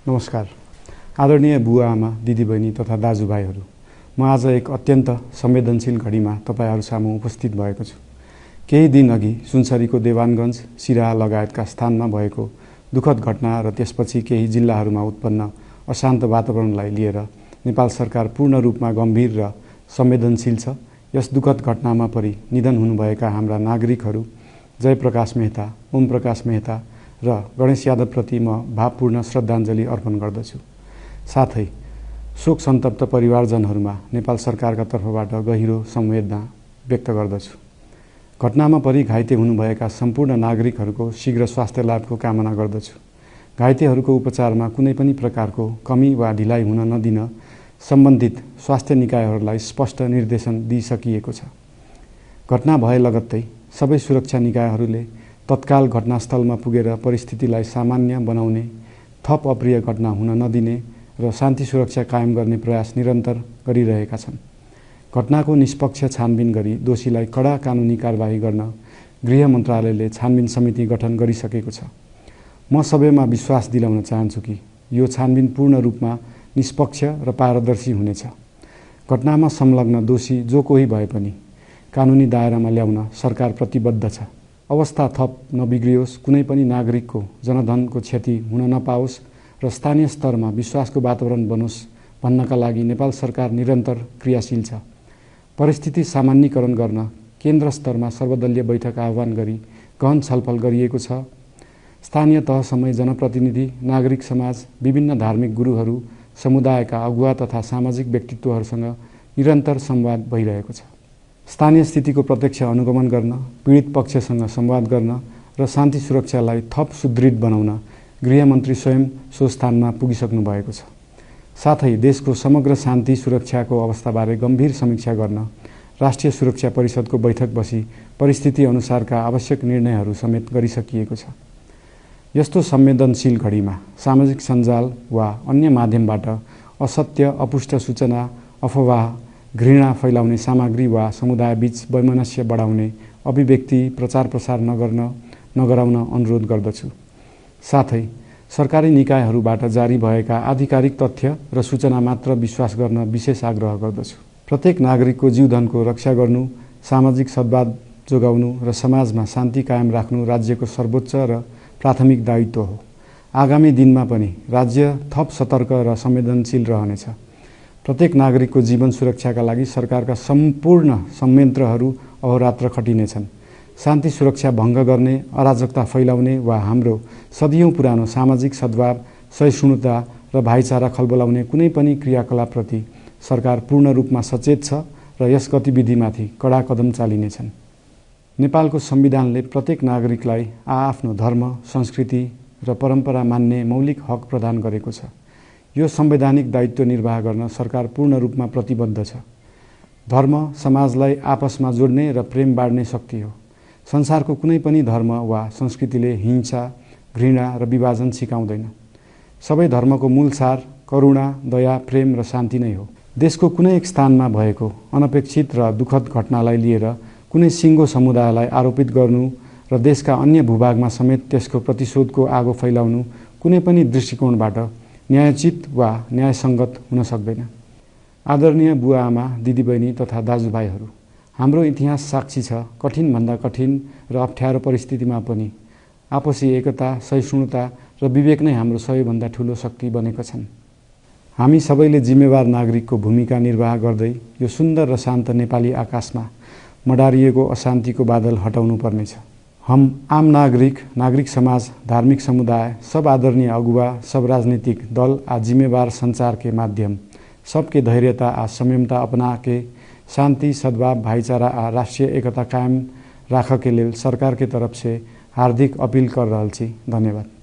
नमस्कार। आदरणीय बुवा आमा, दिदीबहिनी तथा दाजुभाइहरू, म आज एक अत्यन्त संवेदनशील घडीमा तपाईहरू सामु उपस्थित भएको छु। केही दिन अघि सुनसरीको देवानगञ्ज, सिराहा लगायतका स्थानमा भएको दुःखद घटना र त्यसपछि केही जिल्लाहरूमा उत्पन्न अशान्त वातावरणलाई लिएर नेपाल सरकार पूर्ण रूपमा गम्भीर र संवेदनशील छ। यस दुःखद घटनामा परि निधन हुनुभएका हाम्रा नागरिकहरू जयप्रकाश मेहता, ओम प्रकाश मेहता र गणेश यादवप्रति म भावपूर्ण श्रद्धाञ्जली अर्पण गर्दछु। साथै शोक सन्तप्त परिवारजनहरूमा नेपाल सरकारका तर्फबाट गहिरो संवेदना व्यक्त गर्दछु। घटनामा परि घाइते हुनुभएका सम्पूर्ण नागरिकहरूको शीघ्र स्वास्थ्य लाभको कामना गर्दछु। घाइतेहरूको उपचारमा कुनै पनि प्रकारको कमी वा ढिलाइ हुन नदिन सम्बन्धित स्वास्थ्य निकायहरूलाई स्पष्ट निर्देशन दिइसकिएको छ। घटना भए लगत्तै सबै सुरक्षा निकायहरूले तत्काल घटनास्थलमा पुगेर परिस्थितिलाई सामान्य बनाउने, थप अप्रिय घटना हुन नदिने र शान्ति सुरक्षा कायम गर्ने प्रयास निरन्तर गरिरहेका छन्। घटनाको निष्पक्ष छानबिन गरी दोषीलाई कडा कानुनी कारबाही गर्न गृह मन्त्रालयले छानबिन समिति गठन गरिसकेको छ। म सबैमा विश्वास दिलाउन चाहन्छु कि यो छानबिन पूर्ण रूपमा निष्पक्ष र पारदर्शी हुनेछ। घटनामा संलग्न दोषी जो कोही भए पनि कानुनी दायरामा ल्याउन सरकार प्रतिबद्ध छ। अवस्था थप नबिग्रियोस्, कुनै पनि नागरिकको जनधनको क्षति हुन नपाओस् र स्थानीय स्तरमा विश्वासको वातावरण बनोस् भन्नका लागि नेपाल सरकार निरन्तर क्रियाशील छ। परिस्थिति सामान्यीकरण गर्न केन्द्र स्तरमा सर्वदलीय बैठक आह्वान गरी गहन छलफल गरिएको छ। स्थानीय तहसम्मै जनप्रतिनिधि, नागरिक समाज, विभिन्न धार्मिक गुरुहरू, समुदायका अगुवा तथा सामाजिक व्यक्तित्वहरूसँग निरन्तर संवाद भइरहेको छ। स्थानीय स्थितिको प्रत्यक्ष अनुगमन गर्न, पीडित पक्षसँग संवाद गर्न र शान्ति सुरक्षालाई थप सुदृढ बनाउन गृहमन्त्री स्वयं सो स्थानमा पुगिसक्नु भएको छ। साथै देशको समग्र शान्ति सुरक्षाको अवस्थाबारे गम्भीर समीक्षा गर्न राष्ट्रिय सुरक्षा परिषदको बैठक बसी परिस्थिति अनुसारका आवश्यक निर्णयहरू समेत गरिसकिएको छ। यस्तो संवेदनशील घडीमा सामाजिक सञ्जाल वा अन्य माध्यमबाट असत्य, अपुष्ट सूचना, अफवाह, घृणा फैलाउने सामग्री वा समुदायबीच वैमनस्य बढाउने अभिव्यक्ति प्रचार प्रसार नगराउन अनुरोध गर्दछु। साथै सरकारी निकायहरूबाट जारी भएका आधिकारिक तथ्य र सूचना मात्र विश्वास गर्न विशेष आग्रह गर्दछु। प्रत्येक नागरिकको जीवधनको रक्षा गर्नु, सामाजिक सद्भाव जोगाउनु र समाजमा शान्ति कायम राख्नु राज्यको सर्वोच्च र प्राथमिक दायित्व हो। आगामी दिनमा पनि राज्य थप सतर्क र संवेदनशील रहनेछ। प्रत्येक नागरिकको जीवन सुरक्षाका लागि सरकारका सम्पूर्ण संयन्त्रहरू अहोरात्र खटिनेछन्। शान्ति सुरक्षा भङ्ग गर्ने, अराजकता फैलाउने वा हाम्रो सदियौं पुरानो सामाजिक सद्भाव, सहिष्णुता र भाइचारा खलबलाउने कुनै पनि क्रियाकलापप्रति सरकार पूर्ण रूपमा सचेत छ र यस गतिविधिमाथि कडा कदम चालिनेछन्। नेपालको संविधानले प्रत्येक नागरिकलाई आआफ्नो धर्म, संस्कृति र परम्परा मान्ने मौलिक हक प्रदान गरेको छ। यो संवैधानिक दायित्व निर्वाह गर्न सरकार पूर्ण रूपमा प्रतिबद्ध छ। धर्म समाजलाई आपसमा जोड्ने र प्रेम बाँड्ने शक्ति हो। संसारको कुनै पनि धर्म वा संस्कृतिले हिंसा, घृणा र विभाजन सिकाउँदैन। सबै धर्मको मूल सार करुणा, दया, प्रेम र शान्ति नै हो। देशको कुनै एक स्थानमा भएको अनपेक्षित र दुःखद घटनालाई लिएर कुनै सिङ्गो समुदायलाई आरोपित गर्नु र देशका अन्य भूभागमा समेत त्यसको प्रतिशोधको आगो फैलाउनु कुनै पनि दृष्टिकोणबाट न्यायोचित वा न्यायसङ्गत हुन सक्दैन। आदरणीय बुवा आमा, दिदीबहिनी तथा दाजुभाइहरू, हाम्रो इतिहास साक्षी छ कठिनभन्दा कठिन र अप्ठ्यारो परिस्थितिमा पनि आपसी एकता, सहिष्णुता र विवेक नै हाम्रो सबैभन्दा ठूलो शक्ति बनेका छन्। हामी सबैले जिम्मेवार नागरिकको भूमिका निर्वाह गर्दै यो सुन्दर र शान्त नेपाली आकाशमा मडारिएको अशान्तिको बादल हटाउनु पर्नेछ। हम आम नागरिक, नागरिक समाज, धार्मिक समुदाय, सब आदरणीय अगुवा, सब राजनीतिक दल आ जिम्मेवार संचार के माध्यम सबके धैर्यता आ संयमता अपना के शांति, सद्भाव, भाईचारा आ राष्ट्रीय एकता कायम राख के लेल सरकार के तरफ से हार्दिक अपील कर रहल छी। धन्यवाद।